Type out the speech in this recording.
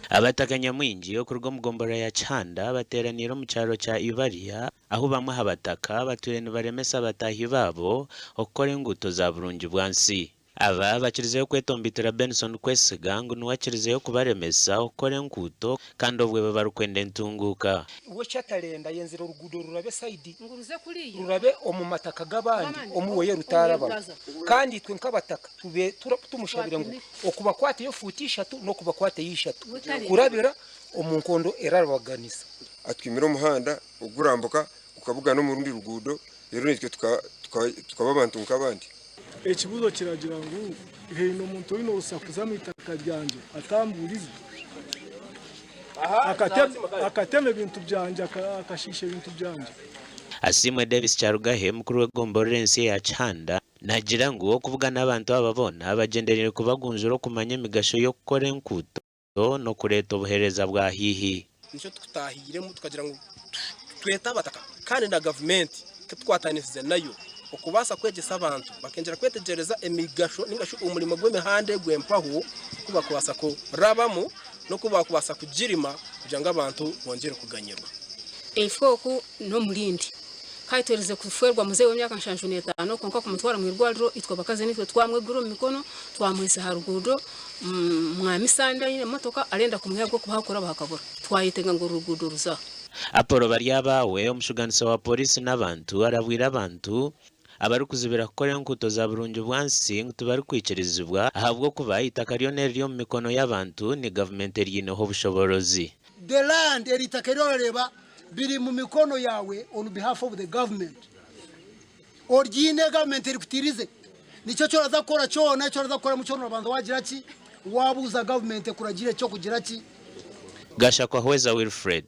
Abataka nyamwingi okuruga omu gomborora ya Kihanda bateeraniire omu kyaro kya Ibarya ahu bamwe aha bataka batwire nibaremesa bataahi baabo okukora enguuto za burungi bwansi. Aba bakirizeyo kwetomboitera Benson Kwesiga ngu niwe akirizeyo kubaremesa okukora enguuto kandi obwo bo barikwenda entunguuka. We eki atarenda ayenzire oruguudo rurabe sayidi rurabe omu mataka g'abandi omu weye rutarabamu kandi itwe nk'abataka tube tumushabire ngu okubakwateyo fuuti ishatu n'okubakwateyo ishatu kurabira omu nkondo erarabaganisa. Atwimire omuhanda ogurambuka gukabugana omu rundi ruguudo reero naitwe tukaba abantu nk'abandi. Ekibuuzo kiragira ngu, Haine omuntu oine orusa kuza omu itaka ryangye atambuurize? Akatema ebintu byangye, akashiisha ebintu byangye? Asiimwe Davis Kyarugahe, mukuru w'egomborora ensi eya Kihanda, naagira ngu okubugana abantu aba boona bagyendereire kubagunjura okumanya emigasho y'okukora enkuuto n'okureeta obuheereza bwa haihi. Nikyo tukutahiiremu tukagira ngu twete abataka kandi na gavumenti tukwatanisize nayo okubaasa kwegyesa abantu bakengyera kwetegyereza emigasho ninga shi omurimo gw'emihanda ego empaho oku bakubaasa kurabamu n'oku bakubaasa kugirima kugira ngu abantu bongyere kuganyirwa. Eifo oku n'omurindi. Kandi tuherize kufeerwa muzeeyi w'emyaka 75 kwonka kumutwara omu irwariro itwe abakazi nitwe twamwegura omu mikono twamuhitsya aha ruguudo Mwami Sande aine emotoka arenda kumwiha ahabw'okuba ahakuraba hakabura twayetenga ngu oru ruguudo ruze aha. Apollo Baryabawe, omushuganisa wa Pooriisi n'abantu arabwire abantu abarikuzibira kukora enguuto za burungi bwansi ngu tibarikwikirizibwa ahabw'okuba eitaka ryona eriri omu mikono y'abantu ni gavumenti eryineho obushoboorozi. The land, eri itaka eri orareeba biri mu mikono yaawe on behalf of the government. Oryiine government erikutirize. Nikyo eki oraza kukora kyona, eki oraza kukoramu kyona orabanza waagira ki? Waabuuza government ekuragiire ki okugira ki? Gashakwahweza Wilfred.